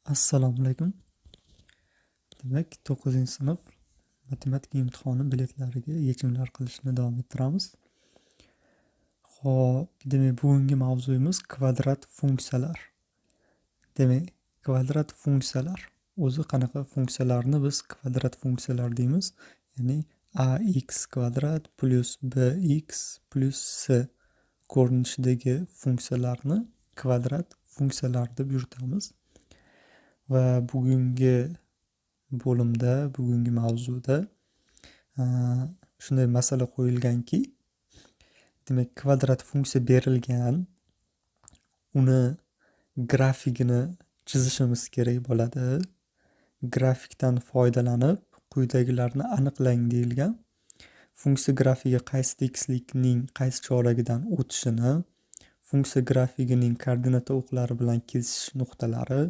Assalomu alaykum. Demak, 9-sinf matematika imtihoni biletlariga yechimlar qilishni davom ettiramiz. Xo'p, demak, bugungi mavzuyimiz kvadrat funksiyalar. Demak, kvadrat funksiyalar. O'zi qanaqa funksiyalarni biz kvadrat funksiyalar deymiz? Ya'ni ax kvadrat plus bx plus c ko'rinishidagi funksiyalarni kvadrat funksiyalar deb yuritamiz. Va bugungi bo'limda, bugungi mavzuda shunday masala qo'yilganki, demak, kvadrat funksiya berilgan, uni grafigini chizishimiz kerak bo'ladi. Grafikdan foydalanib quyidagilarni aniqlang deyilgan. Funksiya grafigi qaysi tekislikning qaysi choragidan o'tishini, funksiya grafigining koordinata o'qlari bilan kesishish nuqtalari,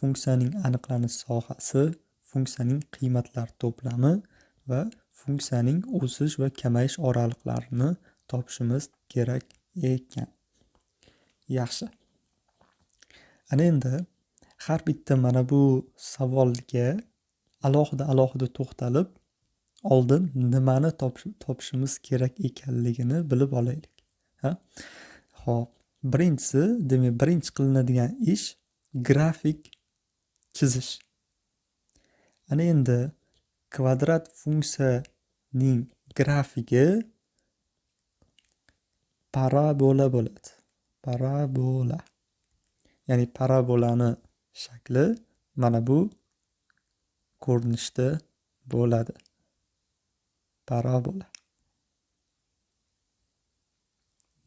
funksiyaning aniqlanish sohasi, funksiyaning qiymatlar to'plami va funksiyaning o'sish va kamayish oraliqlarini topishimiz kerak ekan. Yaxshi. Ana endi har bitta mana bu savolga alohida-alohida to'xtalib, oldin nimani topishimiz kerak ekanligini bilib olaylik. Ha? Xo'p, birinchisi, demak, birinchi qilinadigan ish grafik chizish. Ana endi kvadrat funksiyaning grafigi parabola bo'ladi. Parabola. Ya'ni parabolani shakli mana bu ko'rinishda bo'ladi. Parabola.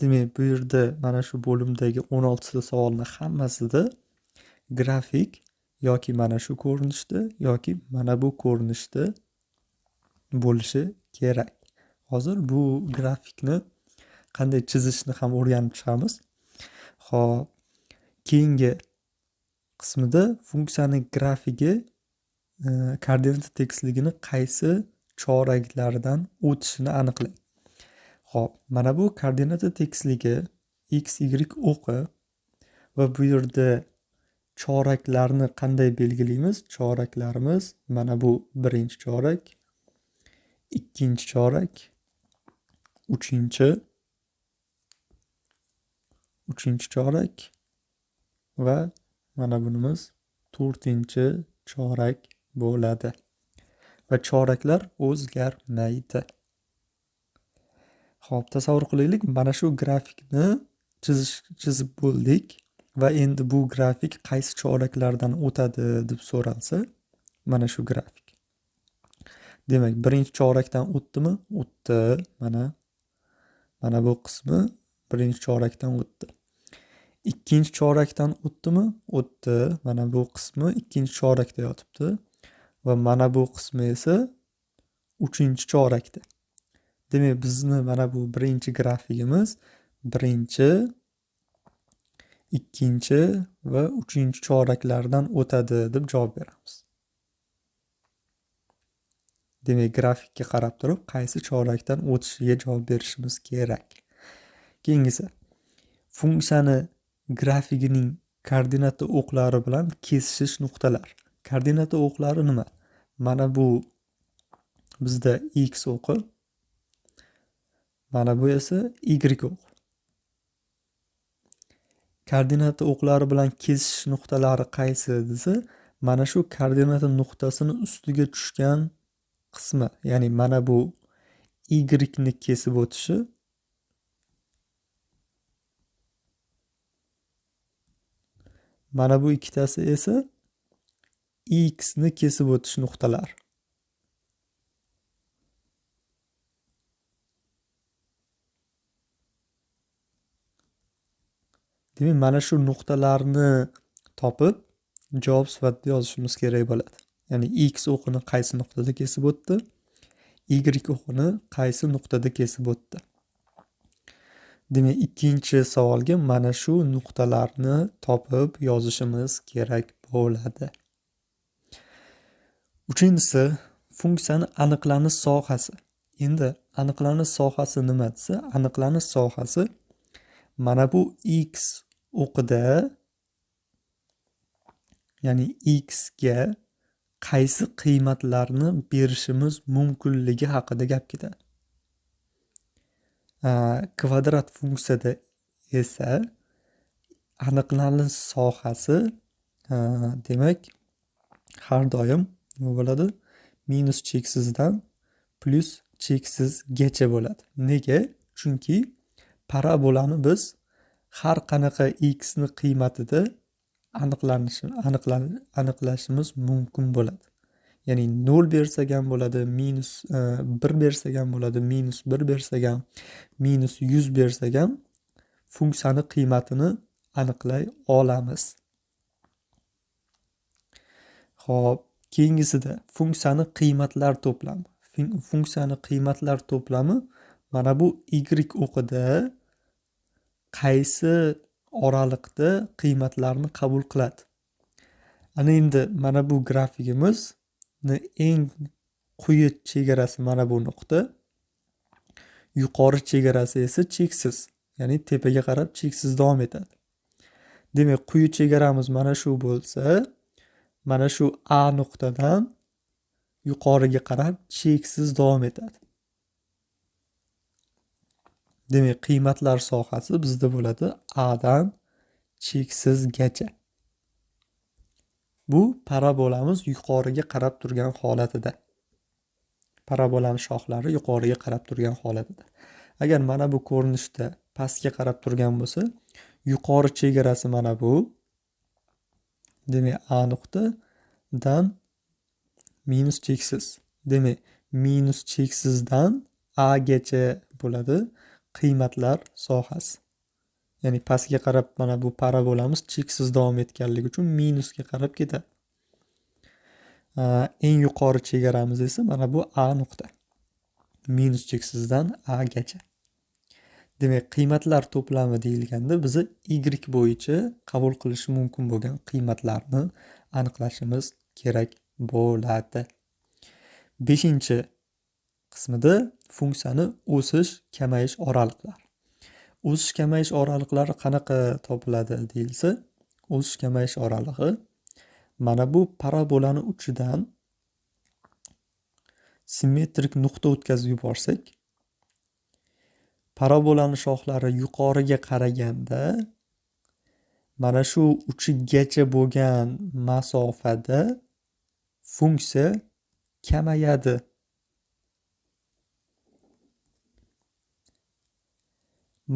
Demak, bu yerda mana shu bo'limdagi 16 ta savolning hammasida grafik yoki mana shu ko'rinishda yoki mana bu ko'rinishda bo'lishi kerak. Hozir bu grafikni qanday chizishni ham o'rganib chiqamiz. Xo'p, keyingi qismida funksiyaning grafigi koordinata tekisligini qaysi choraklaridan o'tishini aniqlang. Xo'p, mana bu koordinata tekisligi x, y o'qi va bu yerda choraklarni qanday belgilaymiz? Choraklarimiz mana bu birinchi chorak, ikkinchi chorak, uchinchi chorak va mana bunimiz to'rtinchi chorak bo'ladi. Va choraklar o'zgarmaydi. Xo'p, tasavvur qilaylik, mana shu grafikni chizib bo'ldik va endi bu grafik qaysi choraklardan o'tadi deb so'ralsa, mana shu grafik. Demak, birinchi chorakdan o'tdimi? O'tdi. Mana bu qismi birinchi chorakdan o'tdi. Ikkinchi chorakdan o'tdimi? O'tdi. Mana bu qismi ikkinchi chorakda yotibdi va mana bu qismi esa uchinchi chorakda. Demak, bizni mana bu birinchi grafikimiz birinchi, ikkinchi va uchinchi choraklardan o'tadi deb javob beramiz. Demak, grafikka qarab turib qaysi chorakdan o'tishiga javob berishimiz kerak. Keyingisi, funksiyani grafigining koordinata o'qlari bilan kesishish nuqtalari. Koordinata o'qlari nima? Mana bu bizda x o'qi, mana bu esa y o'qi. Koordinata o'qlari bilan kesishish nuqtalari qaysi desa, mana shu koordinata nuqtasini ustiga tushgan qismi, ya'ni mana bu y ni kesib o'tishi mana bu ikkitasi esa x ni kesib o'tish nuqtalari. Demak, mana shu nuqtalarni topib javob sifatida yozishimiz kerak bo'ladi. Ya'ni x o'qini qaysi nuqtada kesib o'tdi, y o'qini qaysi nuqtada kesib o'tdi. Demak, ikkinchi savolga mana shu nuqtalarni topib yozishimiz kerak bo'ladi. Uchinchisi, funksiyani aniqlanish sohasi. Endi aniqlanish sohasi nima desa, aniqlanish sohasi mana bu x o'qida ya'ni x ga qaysi qiymatlarni berishimiz mumkinligi haqida gap ketadi. Kvadrat funksiyada esa aniqlanish sohasi demak har doim nima bo'ladi? Minus cheksizdan plyus cheksizgacha bo'ladi. Nega? Chunki parabolani biz har qanaqa x ni qiymatida aniqlashimiz mumkin bo'ladi. Ya'ni 0 bersak ham bo'ladi, minus 1 bersak ham bo'ladi, minus 1 bersak ham, minus 100 bersak ham funksiyani qiymatini aniqlay olamiz. Xo'p, keyingisida funksiyani qiymatlar to'plami. Funksiyani qiymatlar to'plami mana bu y o'qida qaysi oraliqda qiymatlarni qabul qiladi. Ana endi mana bu grafikimizni eng quyi chegarasi mana bu nuqta, yuqori chegarasi esa cheksiz, ya'ni tepaga qarab cheksiz davom etadi. Demak, quyi chegaramiz mana shu bo'lsa, mana shu A nuqtadan yuqoriga qarab cheksiz davom etadi. Demak, qiymatlar sohasi bizda bo'ladi A dan cheksizgacha. Bu parabolamiz yuqoriga qarab turgan holatida. Parabolani shoxlari yuqoriga qarab turgan holatida. Agar mana bu ko'rinishda pastga qarab turgan bo'lsa, yuqori chegarasi mana bu. Demak, A nuqtadan minus cheksiz. Demak, minus cheksizdan A gacha bo'ladi qiymatlar sohasi. Ya'ni pastga qarab mana bu parabolamiz cheksiz davom etganligi uchun minusga qarab ketadi. Eng yuqori chegaramiz esa mana bu A nuqta. Minus cheksizdan A gacha. Demak, qiymatlar to'plami deyilganda bizni y bo'yicha qabul qilishi mumkin bo'lgan qiymatlarni aniqlashimiz kerak bo'ladi. 5-qismida funksiyani o'sish, kamayish oraliqlari. O'sish kamayish oraliqlari qanaqa topiladi deyilsa, o'sish kamayish oralig'i mana bu parabolani uchidan simmetrik nuqta o'tkazib yuborsak, parabolani shoxlari yuqoriga qaraganda mana shu uchigacha bo'lgan masofada funksiya kamayadi.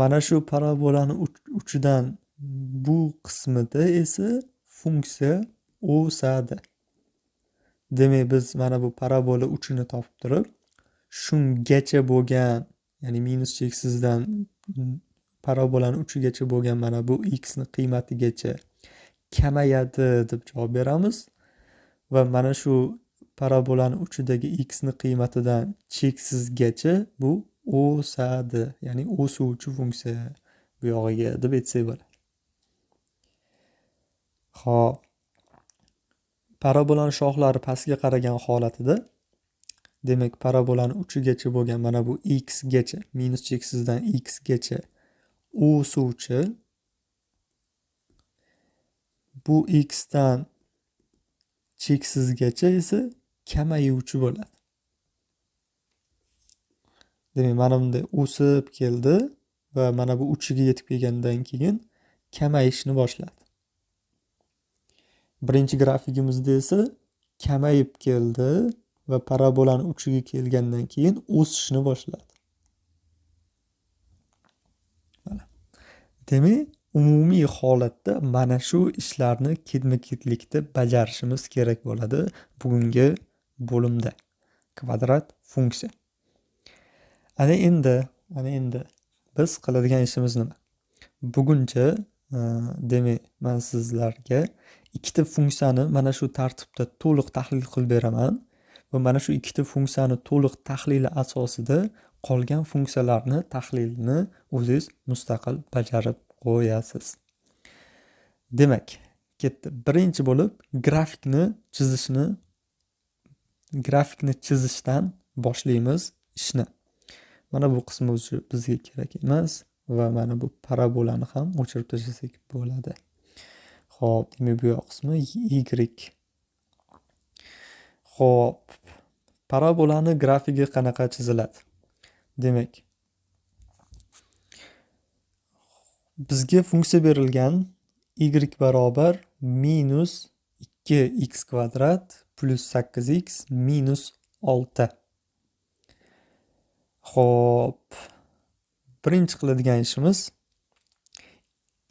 Mana shu parabolani uchidan bu qismida esa funksiya o'sadi. Demak, biz mana bu parabola uchini topib turib, shungacha bo'lgan, ya'ni minus cheksizdan parabolani uchigacha bo'lgan mana bu x ni qiymatigacha kamayadi deb javob beramiz va mana shu parabolani uchidagi x ni qiymatidan cheksizgacha bu o'sadi, ya'ni o'suvchi funksiya bu yog'iga deb aytsak bo'ladi. Xo'p, parabolani shoxlari pastga qaragan holatida, demak, parabolani uchigacha bo'lgan mana bu x gacha, minus cheksizdan x gacha o'suvchi, bu x dan cheksizgacha esa kamayuvchi bo'ladi. Demak, mana bunday o'sib keldi va mana bu uchiga yetib kelgandan keyin kamayishni boshladi. Birinchi grafikimizda esa kamayib keldi va parabolani uchiga kelgandan keyin o'sishni boshladi. Mana. Demak, umumiy holatda mana shu ishlarni ketma-ketlikda bajarishimiz kerak bo'ladi bugungi bo'limda. Kvadrat funksiya. Ana endi biz qiladigan ishimiz nima? Buguncha demak, men sizlarga ikkita funksiyani mana shu tartibda to'liq tahlil qilib beraman va mana shu ikkita funksiyani to'liq tahlili asosida qolgan funksiyalarni tahlilini o'zingiz mustaqil bajarib qo'yasiz. Demak, ketdi. Birinchi bo'lib grafikni chizishdan boshlaymiz ishni. Mana bu qismi o'zi bizga kerak emas va mana bu parabolani ham o'chirib tashlasak bo'ladi. Xo'p, demak bu yoq qismi y. Xo'p, parabolani grafigi qanaqa chiziladi? Demak, bizga funksiya berilgan y barobar minus 2x kvadrat plus 8x minus 6. Xo'p, birinchi qiladigan ishimiz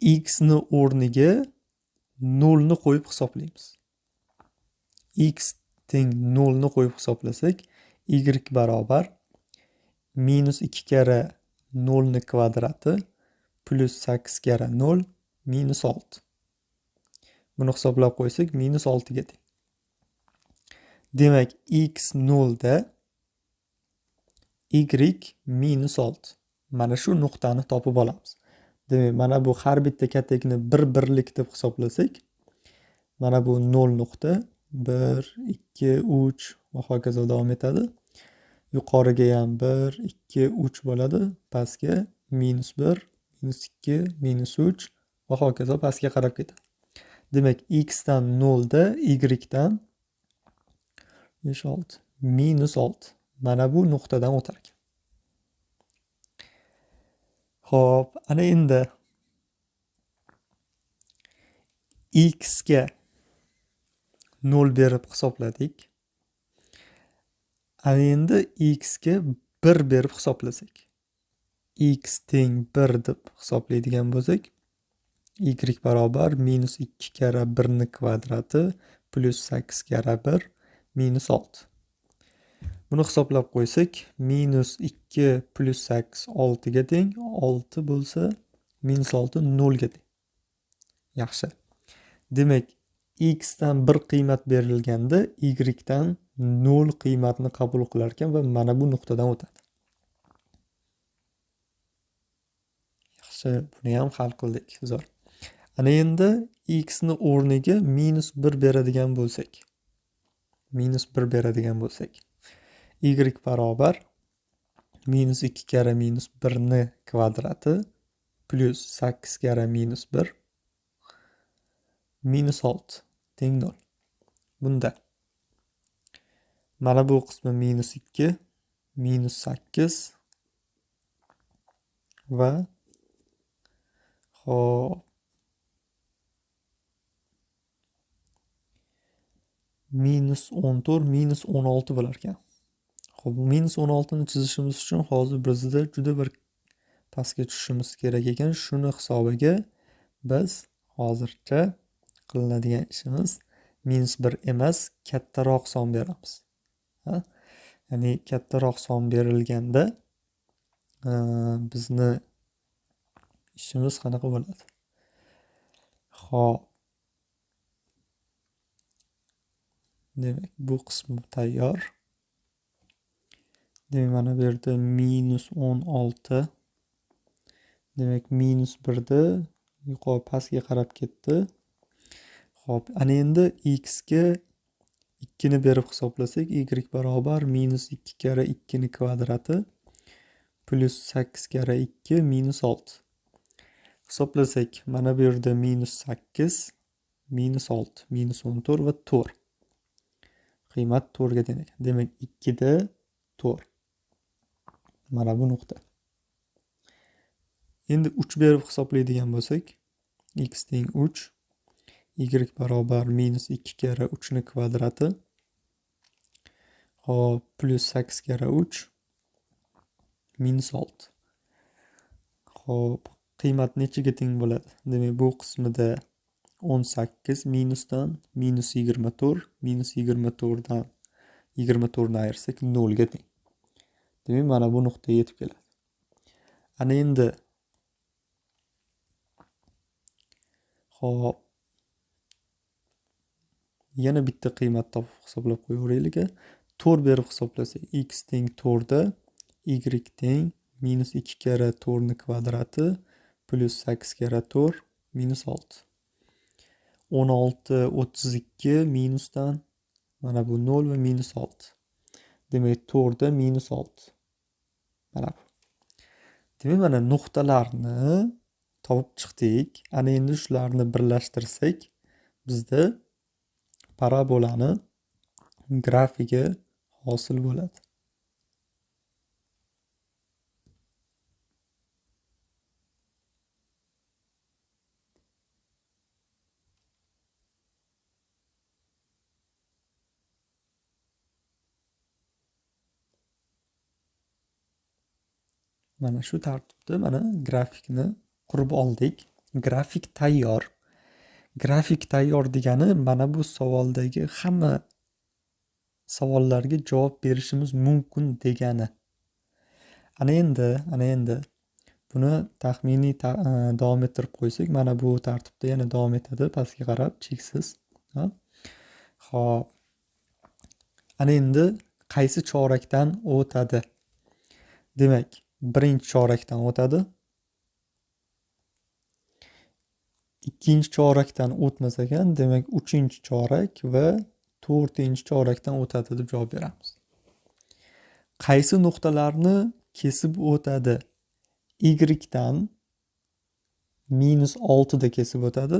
x ni o'rniga 0 ni qo'yib hisoblaymiz. X teng 0 ni qo'yib hisoblasak, y barobar minus 2 karra 0 ni kvadrati plus 8 karra 0 minus 6. Buni hisoblab qo'ysak, minus 6 ga teng. Demak, x 0 da y minus 6. Mana shu nuqtani topib olamiz. Demak, mana bu har bitta katakni bir birlik deb hisoblasak, mana bu 0 nuqta 1, 2, 3 va hokazo davom etadi. Yuqoriga ham 1, 2, 3 bo'ladi. Pastga minus 1, minus 2, minus 3 va hokazo pastga qarab ketadi. Demak, x dan 0 da y dan 5, 6 minus 6. Mana bu nuqtadan o'tar ekan. Xo'p, ana endi x ga 0 berib hisobladik. Ana endi x ga 1 berib hisoblasak. X teng 1 deb hisoblaydigan bo'lsak, y barobar minus 2 karra 1 ni kvadrati plus 8 karra 1 minus 6. Buni hisoblab qo'ysak, minus 2 plus 8 6 ga teng, 6 bo'lsa minus 6 0 ga teng. Yaxshi. Demak, x dan 1 qiymat berilganda y dan 0 qiymatni qabul qilar ekan va mana bu nuqtadan o'tadi. Yaxshi, buni ham hal qildik. Zo'r. Ana endi x ni o'rniga minus 1 beradigan bo'lsak, minus 1 beradigan bo'lsak, y barobar minus 2 karra minus 1 ni kvadrati plus 8 karra minus 1 minus 6 teng 0. Bunda mana bu qismi minus 2 minus 8 va xo'p minus 14 minus 16 bo'lar ekan. Xo'p, minus 16 ni chizishimiz uchun hozir bizda juda bir pastga tushishimiz kerak ekan. Shuni hisobiga biz hozircha qilinadigan ishimiz minus 1 emas, kattaroq son beramiz. Ha? Ya'ni kattaroq son berilganda bizni ishimiz qanaqa bo'ladi? Xo'p. Demak, bu qismi tayyor. Demak, mana bu yerda minus 16. Demak, minus 1 da yuqori pastga qarab ketdi. Xo'p, ana endi x ga 2 ni berib hisoblasak, y barobar minus 2 karra 2 ni kvadrati plus 8 karra 2 minus 6. Hisoblasak, mana bu yerda minus 8, minus 6, minus 14 va 4. Qiymat 4 ga teng ekan. Demak, 2 da 4. Mana bu nuqta. Endi 3 berib hisoblaydigan bo'lsak, x teng 3, y barobar minus 2 karra 3 ni kvadrati, xo'p, plus 8 karra 3 minus 6. Xo'p, qiymat nechaga teng bo'ladi? Demak, bu qismida 18 minusdan minus 24, minus 24 dan 24 ni ayirsak 0 ga teng. Demak, mana bu nuqtaga yetib keladi. Ana endi xo'p, yana bitta qiymat topib hisoblab qo'yaveraylik. 4 berib hisoblasak, x teng 4 da y teng minus 2 karra 4 ni kvadrati plus 8 karra 4 minus 6. 16 32 minusdan mana bu 0 va minus 6. Demak, 4 da minus 6. Mana bu. Demak, mana nuqtalarni topib chiqdik. Ana endi shularni birlashtirsak, bizda parabolani grafigi hosil bo'ladi. Mana shu tartibda mana grafikni qurib oldik. Grafik tayyor. Grafik tayyor degani mana bu savoldagi hamma savollarga javob berishimiz mumkin degani. Ana endi buni taxminiy davom ettirib qo'ysak, mana bu tartibda yana davom etadi, pastga qarab cheksiz. Xo'p. Ana endi qaysi chorakdan o'tadi? Demak, birinchi chorakdan o'tadi. Ikkinchi chorakdan o'tmas ekan, demak uchinchi chorak va to'rtinchi chorakdan o'tadi deb javob beramiz. Qaysi nuqtalarni kesib o'tadi? Y dan -6 da kesib o'tadi.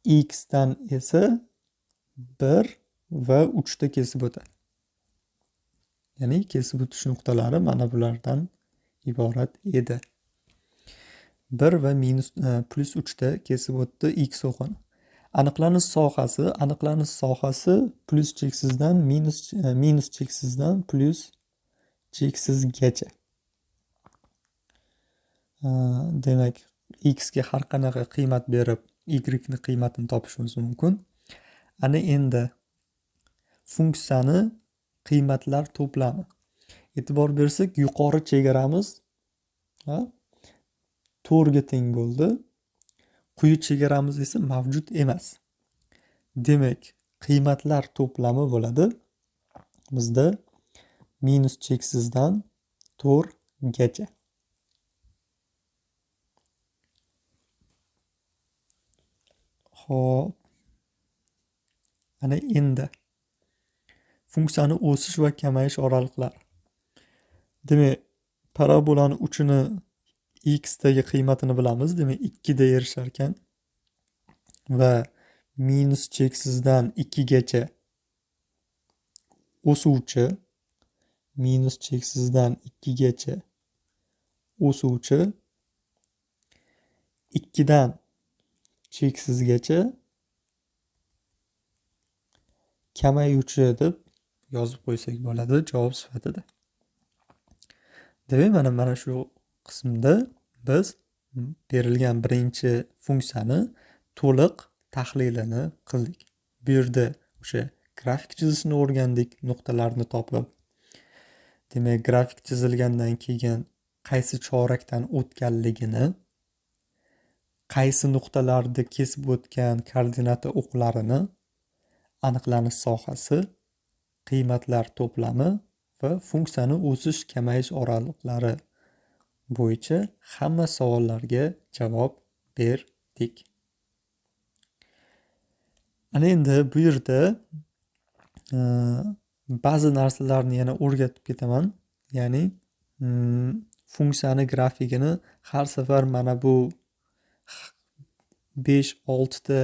X dan esa 1 va 3 da kesib o'tadi. Ya'ni kesib o'tish nuqtalari mana bulardan iborat edi. 1 va +3 da kesib o'tdi x o'qini. Aniqlanish sohasi plus cheksizdan minus cheksizdan plus cheksizgacha. Demak, x ga har qanaqa qiymat berib y ni qiymatini topishimiz mumkin. Ana endi funksiyani qiymatlar to'plami. E'tibor bersak, yuqori chegaramiz 4 ga teng bo'ldi. Quyi chegaramiz esa mavjud emas. Demak, qiymatlar to'plami bo'ladi bizda minus cheksizdan 4 gacha. Xo'p. Ana endi funksiyani o'sish va kamayish oraliqlari. Demak, parabolani uchini x dagi qiymatini bilamiz. Demak, 2 da erishar ekan va minus cheksizdan 2 gacha o'suvchi, minus cheksizdan 2 gacha o'suvchi, 2 dan cheksizgacha kamayuvchi deb yozib qo'ysak bo'ladi javob sifatida. Demak, mana shu qismda biz berilgan birinchi funksiyani to'liq tahlilini qildik. Bu yerda o'sha grafik chizishni o'rgandik, nuqtalarni topib. Demak, grafik chizilgandan keyin qaysi chorakdan o'tganligini, qaysi nuqtalarda kesib o'tgan koordinata o'qlarini, aniqlanish sohasi, qiymatlar to'plami va funksiyani o'sish kamayish oraliqlari bo'yicha hamma savollarga javob berdik. Ana endi bu yerda ba'zi narsalarni yana o'rgatib ketaman. Ya'ni funksiyani grafigini har safar mana bu 5-6 ta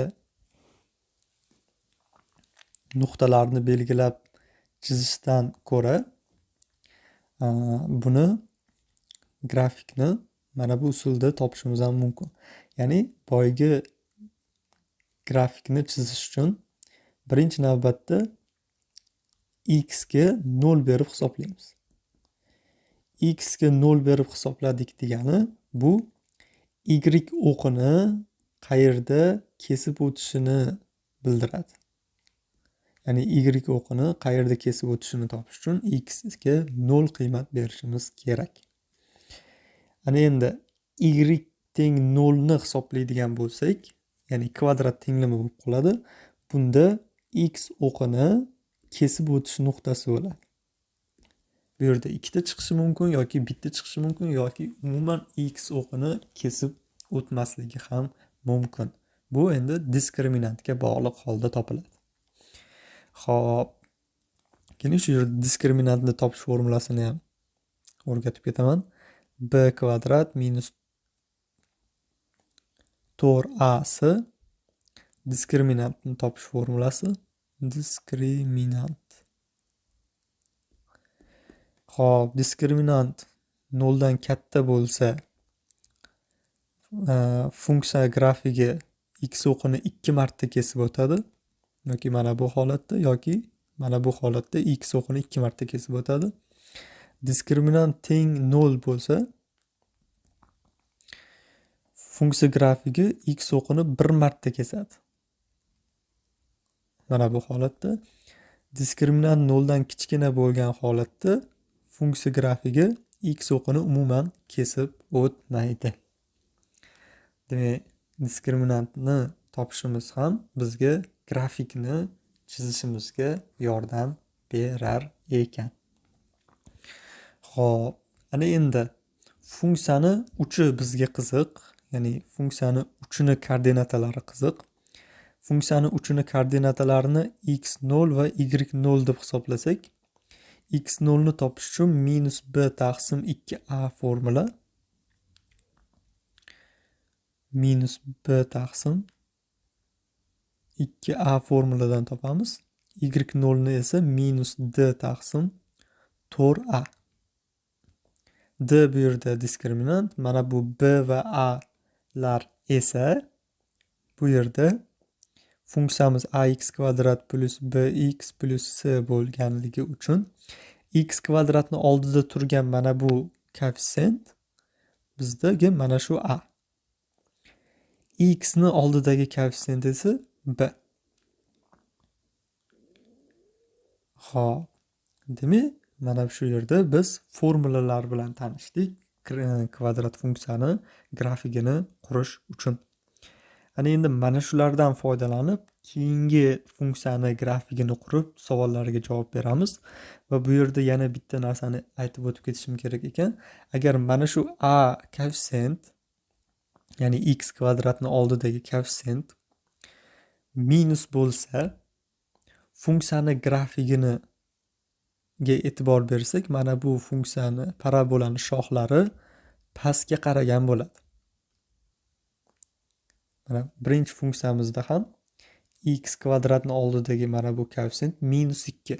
nuqtalarni belgilab chizishdan ko'ra buni grafikni mana bu usulda topishimiz ham mumkin. Ya'ni boyagi grafikni chizish uchun birinchi navbatda x ga 0 berib hisoblaymiz. X ga 0 berib hisobladik degani bu y o'qini qayerda kesib o'tishini bildiradi. Ya'ni y o'qini qayerda kesib o'tishini topish uchun x ga 0 qiymat berishimiz kerak. Ana endi y teng 0 ni hisoblaydigan bo'lsak, ya'ni kvadrat tenglama bo'lib qoladi. Bunda x o'qini kesib o'tish nuqtasi bo'ladi. Bu yerda ikkita chiqishi mumkin yoki bitta chiqishi mumkin yoki umuman x o'qini kesib o'tmasligi ham mumkin. Bu endi diskriminantga bog'liq holda topiladi. Xo'p, keyin shu yerda diskriminantni topish formulasini ham o'rgatib ketaman. B kvadrat minus 4ac Diskriminantni topish formulasi. Diskriminant. Xo'p, diskriminant 0 dan katta bo'lsa, funksiya grafigi x o'qini 2 marta kesib o'tadi yoki mana bu holatda yoki mana bu holatda x o'qini 2 marta kesib o'tadi. Diskriminant teng 0 bo'lsa, funksiya grafigi x o'qini 1 marta kesadi. Mana bu holatda diskriminant 0 dan kichkina bo'lgan holatda funksiya grafigi x o'qini umuman kesib o'tmaydi. Demak, diskriminantni topishimiz ham bizga grafikni chizishimizga yordam berar ekan. Xo'p, ana endi funksiyani uchi bizga qiziq, ya'ni funksiyani uchini koordinatalari qiziq. Funksiyani uchini koordinatalarini x0 va y0 deb hisoblasak, x0 ni topish uchun minus b taqsim 2a formula minus b taqsim 2a formuladan topamiz. y0 ni esa minus d taqsim 4a. D bu yerda diskriminant, mana bu b va a lar esa bu yerda funksiyamiz ax kvadrat plus bx plus c bo'lganligi uchun x kvadratni oldida turgan mana bu koeffitsient bizdagi mana shu a. X ni oldidagi koeffitsient esa b. Xo'p, demak, mana shu yerda biz formulalar bilan tanishdik kvadrat funksiyani grafigini qurish uchun. Ana endi mana shulardan foydalanib keyingi funksiyani grafigini qurib savollarga javob beramiz. Va bu yerda yana bitta narsani aytib o'tib ketishim kerak ekan. Agar mana shu a koeffitsient, ya'ni x kvadratni oldidagi koeffitsient minus bo'lsa, funksiyani grafigini ga e'tibor bersak, mana bu funksiyani parabolani shoxlari pastga qaragan bo'ladi. Mana birinchi funksiyamizda ham x kvadratni oldidagi mana bu koeffitsient minus 2.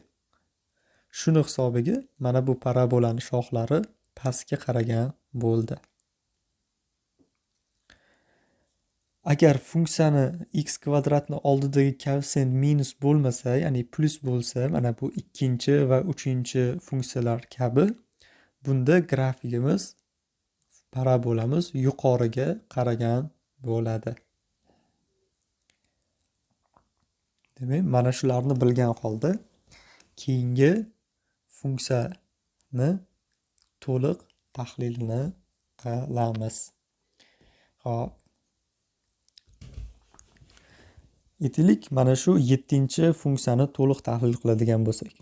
Shuni hisobiga mana bu parabolani shoxlari pastga qaragan bo'ldi. Agar funksiyani x kvadratni oldidagi koeffitsient minus bo'lmasa, ya'ni plus bo'lsa, mana bu ikkinchi va uchinchi funksiyalar kabi, bunda grafigimiz, parabolamiz yuqoriga qaragan bo'ladi. Demak, mana shularni bilgan holda keyingi funksiyani to'liq tahlilini qilamiz. Xo'p. Aytaylik, mana shu 7-funksiyani to'liq tahlil qiladigan bo'lsak.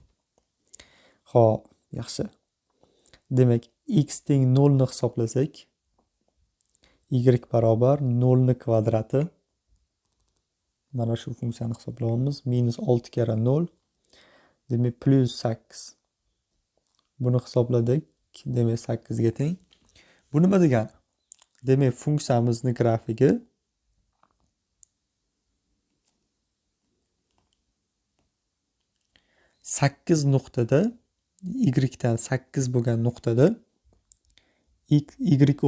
Xo'p, yaxshi. Demak, x teng 0 ni hisoblasak, y barobar 0 ni kvadrati. Mana shu funksiyani hisoblaymiz. Minus 6 karra 0, demak plus 8. Buni hisobladik, demak 8 ga teng. Bu nima degani? Demak, funksiyamizning grafigi 8 nuqtada, y dan 8 bo'lgan nuqtada y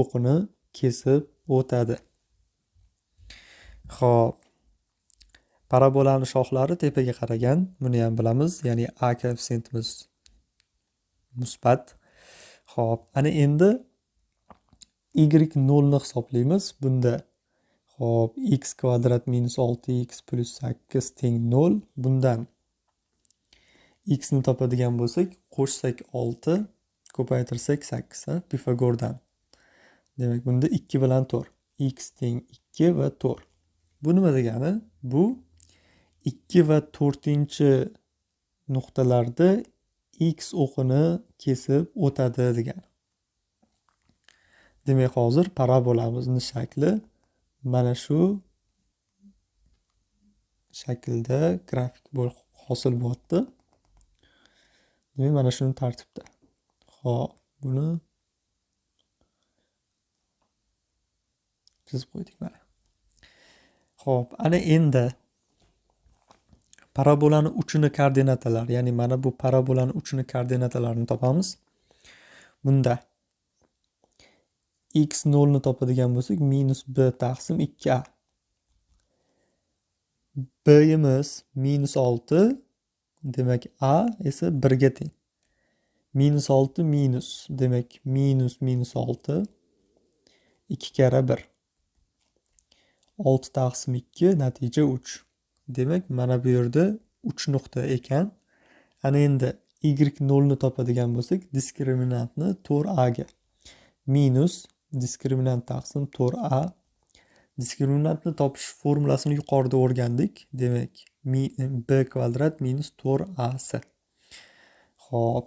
o'qini kesib o'tadi. Xo'p, parabolani shoxlari tepaga qaragan, buni ham bilamiz, ya'ni a koeffitsiyentimiz musbat. Xo'p, ana endi y 0 ni hisoblaymiz. Bunda xo'p, x kvadrat minus 6x plus 8 teng 0. Bundan x ni topadigan bo'lsak, qo'shsak 6, ko'paytirsak 8, Pifagordan. Demak, bunda 2 bilan 4. X teng 2 va 4. Bu nima degani? Bu 2 va 4 nuqtalarda x o'qini kesib o'tadi degani. Demak, hozir parabolamizning shakli mana shu shaklda grafik bo'lib hosil bo'lyapti. Demak, mana shuni tartibda. Xo'p, buni chizib qo'ydik mana. Xo'p, ana endi Parabolani uchini koordinatalari, ya'ni mana bu parabolani uchini koordinatalarini topamiz. Bunda x0 ni topadigan bo'lsak, minus b taqsim 2a. B'imiz minus 6, demak a esa 1 ga teng. Minus 6 minus, demak minus minus 6 2 karra 1. 6 taqsim 2 natija 3. Demak, mana bu yerda 3 nuqta ekan. Ana endi y0 ni topadigan bo'lsak, diskriminantni 4a ga. Minus diskriminant taqsim 4a. Diskriminantni topish formulasini yuqorida o'rgandik. Demak, b kvadrat minus 4ac. Xo'p,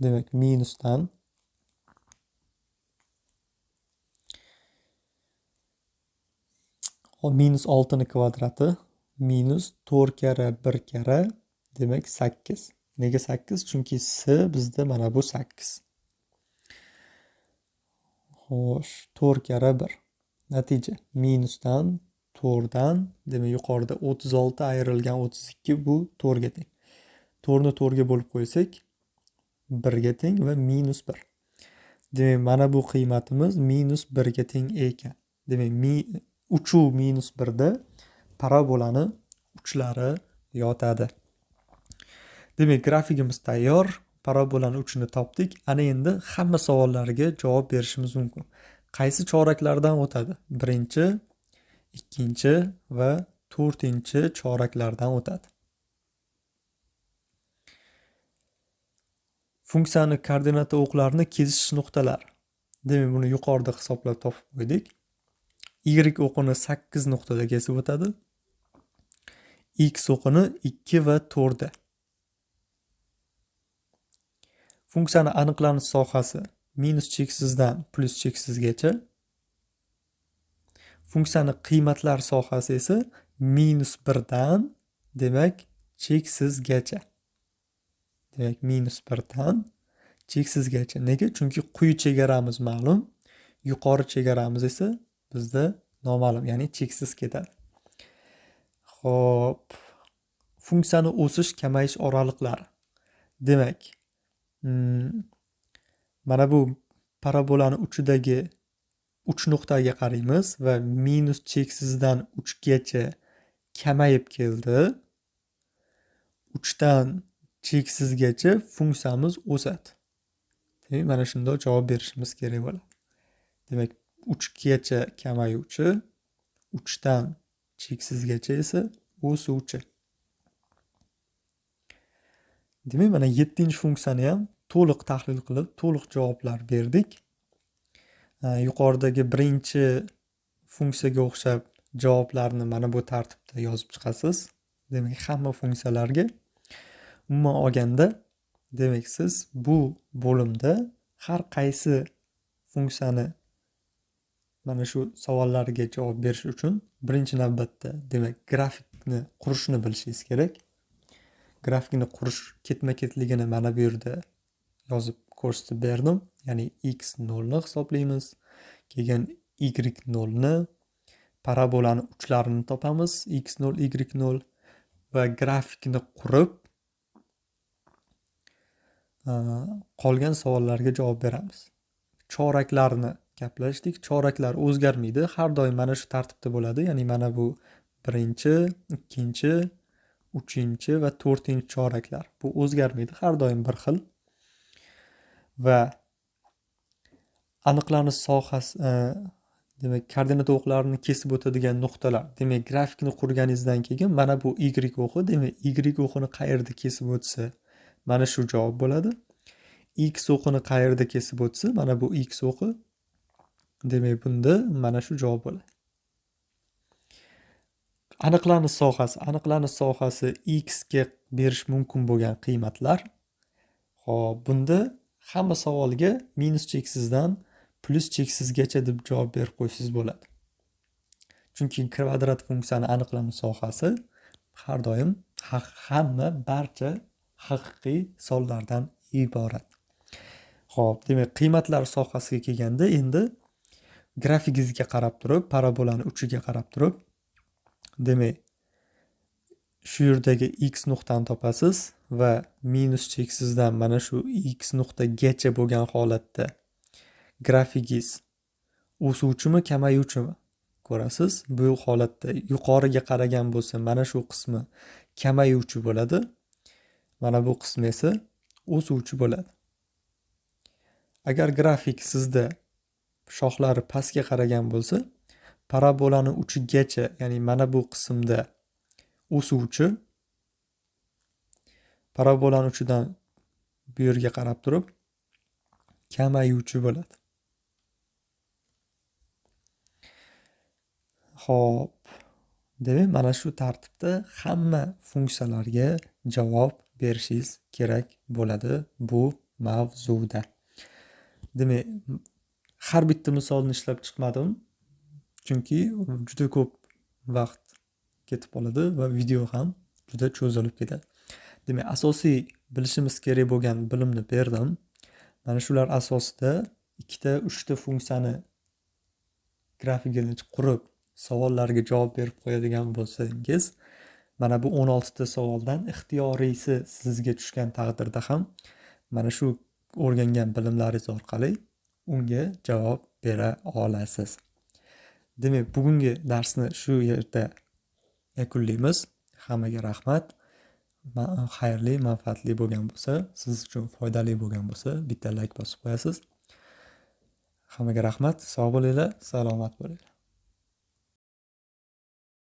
demak minusdan minus 6 ni kvadrati minus 4 karra 1 karra, demak 8. Nega 8? Chunki s bizda mana bu 8. Xo'sh, 4 karra 1. Natija minusdan 4 dan, demak yuqorida 36 ayrilgan 32 bu 4 ga teng. 4 ni 4 ga bo'lib qo'ysak 1 ga teng va minus 1. Demak, mana bu qiymatimiz minus 1 ga teng ekan. Demak, 3 u minus 1 da parabolani uchlari yotadi. Demak, grafikimiz tayyor. Parabolani uchini topdik. Ana endi hamma savollarga javob berishimiz mumkin. Qaysi choraklardan o'tadi? Birinchi, ikkinchi va to'rtinchi choraklardan o'tadi. Funksiyani koordinata o'qlarini kesishish nuqtalari. Demak, buni yuqorida hisoblab topib qo'ydik. Y o'qini 8 nuqtada kesib o'tadi. X o'qini 2 va 4 da. Funksiyani aniqlanish sohasi minus cheksizdan plus cheksizgacha. Funksiyani qiymatlar sohasi esa minus 1 dan, demak, cheksizgacha. Demak, minus 1 dan cheksizgacha. Nega? Chunki quyi chegaramiz ma'lum, yuqori chegaramiz esa bizda noma'lum, ya'ni cheksiz ketadi. Xo'p, funksiyani o'sish kamayish oraliqlari. Demak, mana bu parabolani uchidagi 3 nuqtaga qaraymiz va minus cheksizdan 3 gacha kamayib keldi. 3 dan cheksizgacha funksiyamiz o'sadi. Demak, mana shunday javob berishimiz kerak bo'ladi. Demak, 3 gacha kamayuvchi, 3 dan cheksizgacha esa o'suvchi. Demak, mana 7-funksiyani ham to'liq tahlil qilib, to'liq javoblar berdik. Yuqoridagi birinchi funksiyaga o'xshab javoblarni mana bu tartibda yozib chiqasiz. Demak, hamma funksiyalarga umuman olganda, demak, siz bu bo'limda har qaysi funksiyani mana shu savollarga javob berish uchun birinchi navbatda, demak, grafikni qurishni bilishingiz kerak. Grafikni qurish ketma-ketligini mana bu yerda yozib ko'rsatib berdim. Ya'ni x0 ni hisoblaymiz, keyin y0 ni, parabolani uchlarini topamiz, x0, y0 va grafikni qurib qolgan savollarga javob beramiz. Choraklarni gaplashdik. Choraklar o'zgarmaydi, har doim mana shu tartibda bo'ladi. Ya'ni mana bu birinchi, ikkinchi, uchinchi va to'rtinchi choraklar. Bu o'zgarmaydi, har doim bir xil. Va aniqlanish sohasi, demak, koordinata o'qlarini kesib o'tadigan nuqtalar. Demak, grafikni qurganingizdan keyin mana bu y o'qi, demak, y o'qini qayerda kesib o'tsa, mana shu javob bo'ladi. X o'qini qayerda kesib o'tsa, mana bu x o'qi, demak, bunda mana shu javob bo'ladi. Aniqlanish sohasi, aniqlanish sohasi x ga berish mumkin bo'lgan qiymatlar. Xo'p, bunda hamma savolga minus cheksizdan plus cheksizgacha deb javob berib qo'ysangiz bo'ladi. Chunki kvadrat funksiyani aniqlanish sohasi har doim hamma barcha haqiqiy sonlardan iborat. Xo'p, demak, qiymatlar sohasiga kelganda endi grafikingizga qarab turib, parabolani uchiga qarab turib, demak, Shu yerdagi x nuqtani topasiz va minus cheksizdan mana shu x nuqtagacha bo'lgan holatda grafigingiz o'suvchimi, kamayuvchimi ko'rasiz. Bu holatda yuqoriga qaragan bo'lsa, mana shu qismi kamayuvchi bo'ladi. Mana bu qismi esa o'suvchi bo'ladi. Agar grafik sizda shoxlari pastga qaragan bo'lsa, parabolani uchigacha, ya'ni mana bu qismda o'suvchi, parabolani uchidan bu yerga qarab turib kamayuvchi bo'ladi. Xo'p, demak, mana shu tartibda hamma funksiyalarga javob berishingiz kerak bo'ladi bu mavzuda. Demak, har bitta misolni ishlab chiqmadim, chunki juda ko'p vaqt ketib qoladi va video ham juda cho'zilib ketadi. Demak, asosiy bilishimiz kerak bo'lgan bilimni berdim. Mana shular asosida ikkita, uchta funksiyani grafikini qurib, savollarga javob berib qo'yadigan bo'lsangiz, mana bu 16 ta savoldan ixtiyoriysi sizga tushgan taqdirda ham mana shu o'rgangan bilimlaringiz orqali unga javob bera olasiz. Demak, bugungi darsni shu yerda yakunlaymiz. Hammaga rahmat. Xayrli, manfaatli bo'lgan bo'lsa, siz uchun foydali bo'lgan bo'lsa, bitta like bosib qo'yasiz. Hammaga rahmat. Sog' bo'linglar, salomat bo'linglar.